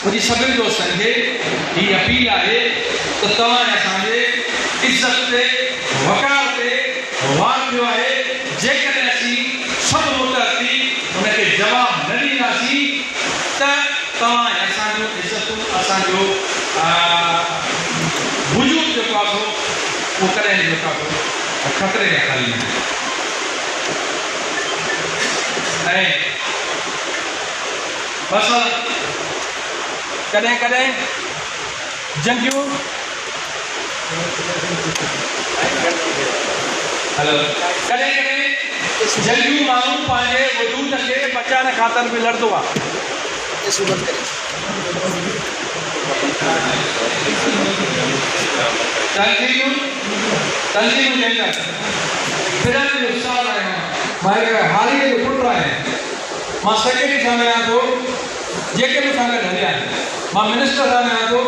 منهنجي سڀني دوستن کي هي اپيل آهي ته توهان ۽ اسان جي عزت تي، وقار تي وار ٿيو آهي، جيڪڏهن اسين سڀ متحد ٿي ان کي جواب نه ڏينداسين ته توهان ۽ اسان جون عزتون، اسان جو وجود جيڪو آهي سو اهو ڪڏهن به جيڪو آهي سو خطري کان خالي ناهي ۽. مثلا ڪڏهن ڪڏهن جنگيون هلو ڪڏهن ڪڏهن جنگيون ماڻهو پنهنجي وجود کي بچائڻ خاطر به لڙندو آهي. تنظيمون تنظيمون جنهن جا ڦرن جو استاد آهيان مان هڪ هاريء جو پٽ آهيان. مان سيڪريٽري سان ملان ٿو، جيڪي مون سان گڏ هليا آهن. مان منسٽر سان ملان ٿو،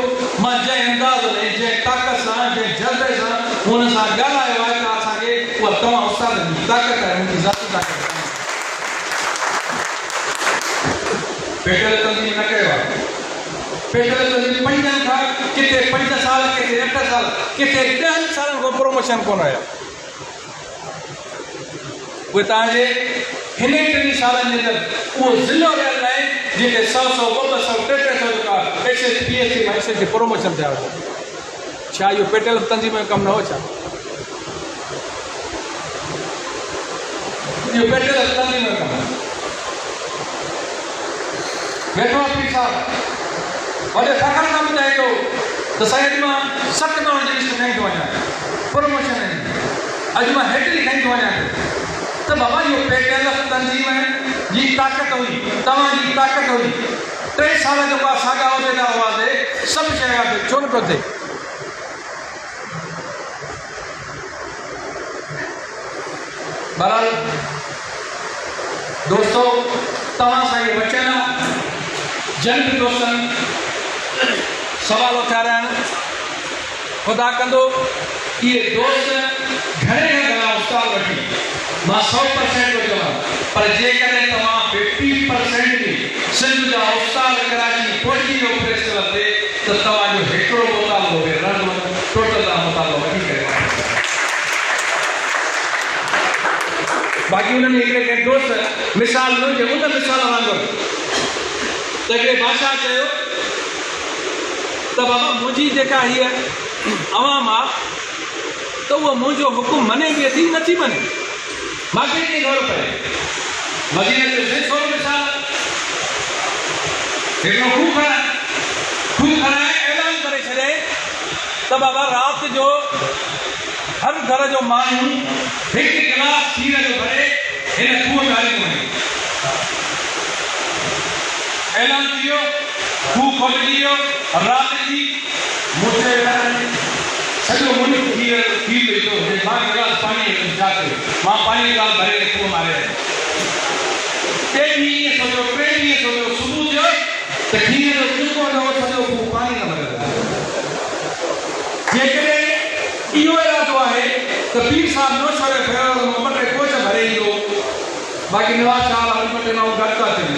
مان جنهن انداز ۾، جنهن طاقت سان، جنهن جذبي سان مون انهن سان ڳالهايو آهي ته اسان کي اها توهان استادن جي طاقت آهي، منهنجي ذاتي طاقت ڪانهي. پيٽل تنظيم نه ڪيو آهي. پيٽل تنظيم پنجن کان ڪٿي پنج سال، ڪٿي اٺ سال، ڪٿي ڏهن سالن کان پروموشن ڪونه هيا. اهي توهان جي هن ئي ٽنهي سالن جي اندر اهو ضلعو رهيل ناهي جتي سئو سئو ٻه ٻه سئو ٽي ٽي سئو جيڪا ايس ايس پي ايس مان ايس ايس جي پروموشن ٿيا هجن. ڇا اهو پيٽل تنظيم جو ڪم نه هو ڇا؟ اهو پيٽل تنظيم جو ڪم هو. ويٺو آ پير صاحب وڏي فخر سان ٻڌائي ٿو ته سائين اڄ مان 60 ماڻهن جي لسٽ کڻي ٿو وڃان پروموشن جي اڄ مان هيتري کڻي ٿو وڃان پيو ته بابا اهو پيٽيل تنظيم جي طاقت هئي توهان جي طاقت هئي 3 سال جيڪو آ ساڳا عهديدار هئاسي سڀ شيء هئاسي ڇو نه پيو ٿئي. بهرحال دوستو توهان سان اهو وچن آ جن به دوستن سوال اٿاريا آهن خدا ڪندو اهي دوست گهڻي کان گهڻا استاد وٺي مان 100% ٿو چوان پر جيڪڏهن توهان 50% به سنڌ جا استاد ڪراچي پهچي ويو پريس ڪلب تي ته توهان جو هڪڙو مطالبو به رهندو نه ٽوٽل توهان مطالبا وٺي ڪري واپس اچو. باقي انهن ۾ هڪڙي ڪنهن دوست مثال ڏنو جي ان مثال وانگر ته هڪڙي بادشاهه چيو ته بابا منهنجي جيڪا هيء عوام آ ته اها منهنجو حڪم مڃي به ٿي نٿي مڃي مان کي ڪيئن خبر پئي؟ وزير چيو سائين ٿورو مثال هڪڙو کوهه کڻائي کوهه کڻائي اعلان ڪري ڇڏيائين ته بابا رات جو هر گهر جو ماڻهو هڪ گلاس کير جو ڀري هن کوهه ۾ هليو وڃي. اعلان ٿي ويو، کوهه کوٽجي ويو، رات ٿي، موٽي ويا آهن، سڄو ملڪ کير کير ويٺو هجي، مان گلاس پاڻيء جو ڇا ڪيو، مان پاڻيء جو گلاس ڀري هن کوهه مان هليو آيس. ٻئي ڏينهن ائين سوچيو، ٽئين ڏينهن سوچيو، صبح ٿيو ته کير جو چڪو نه هو، سڄو کوهه پاڻيء سان ڀريل هو. جيڪڏهن اهو ارادو آهي ته پير صاحب نوشهري فيروز مان ٻه ٽي ڪوچ ڀري ايندو، باقي نواز شاهه وارا به ٻه ٽي ماڻهو گڏ ٿا ٿين.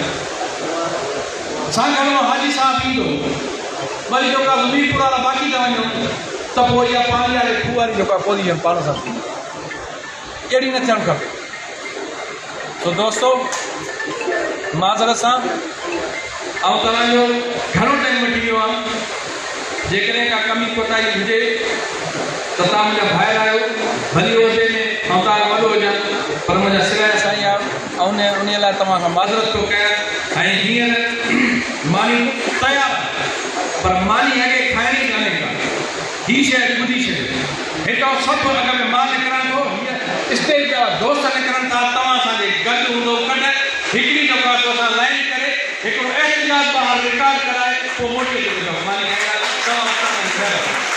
سانگهڙ مان حاجي صاحب ايندو، وري جيڪا ميرپور وارا باقي ٿا وڃن ته پوء اها پاڻي واري کوهه واري جيڪا پوزيشن پاڻ سان ٿيندي. اهڙي نه ٿيڻ کپي. سو دوستو معذرت سان آئون توهان جو گهڻو ٽائيم وٺي ويو آهيان. جيڪڏهن ڪا ڪمي ڪوتاهي هجي ته توهان منهنجا ڀائر آهيو، ڀلي عهدي ۾ آئون توهان کان وڏو هجان پر منهنجا سر جا سائين آهيو، آئون انهيء لاء توهان کان معذرت ٿو ڪيان ۽ هينئر ماني تيار آهي پر ماني اڳي کائڻي ڪانهي ڪا، هي شيء اڄ ٻڌي ڇڏيو. هتان سڀ اڳ ۾ مان نڪران ٿو، هيء اسٽيج جا دوست نڪرن ٿا، توهان اسان جي گڏ هوندؤ ڪڏهن هڪڙي دفعا تو سان لائين ڪري هڪڙو احتجاج ٻاهر رڪارڊ ڪرائي پوء موٽي اچي ٻڌاء ماني کائينداسين توهان استادن خير اٿو.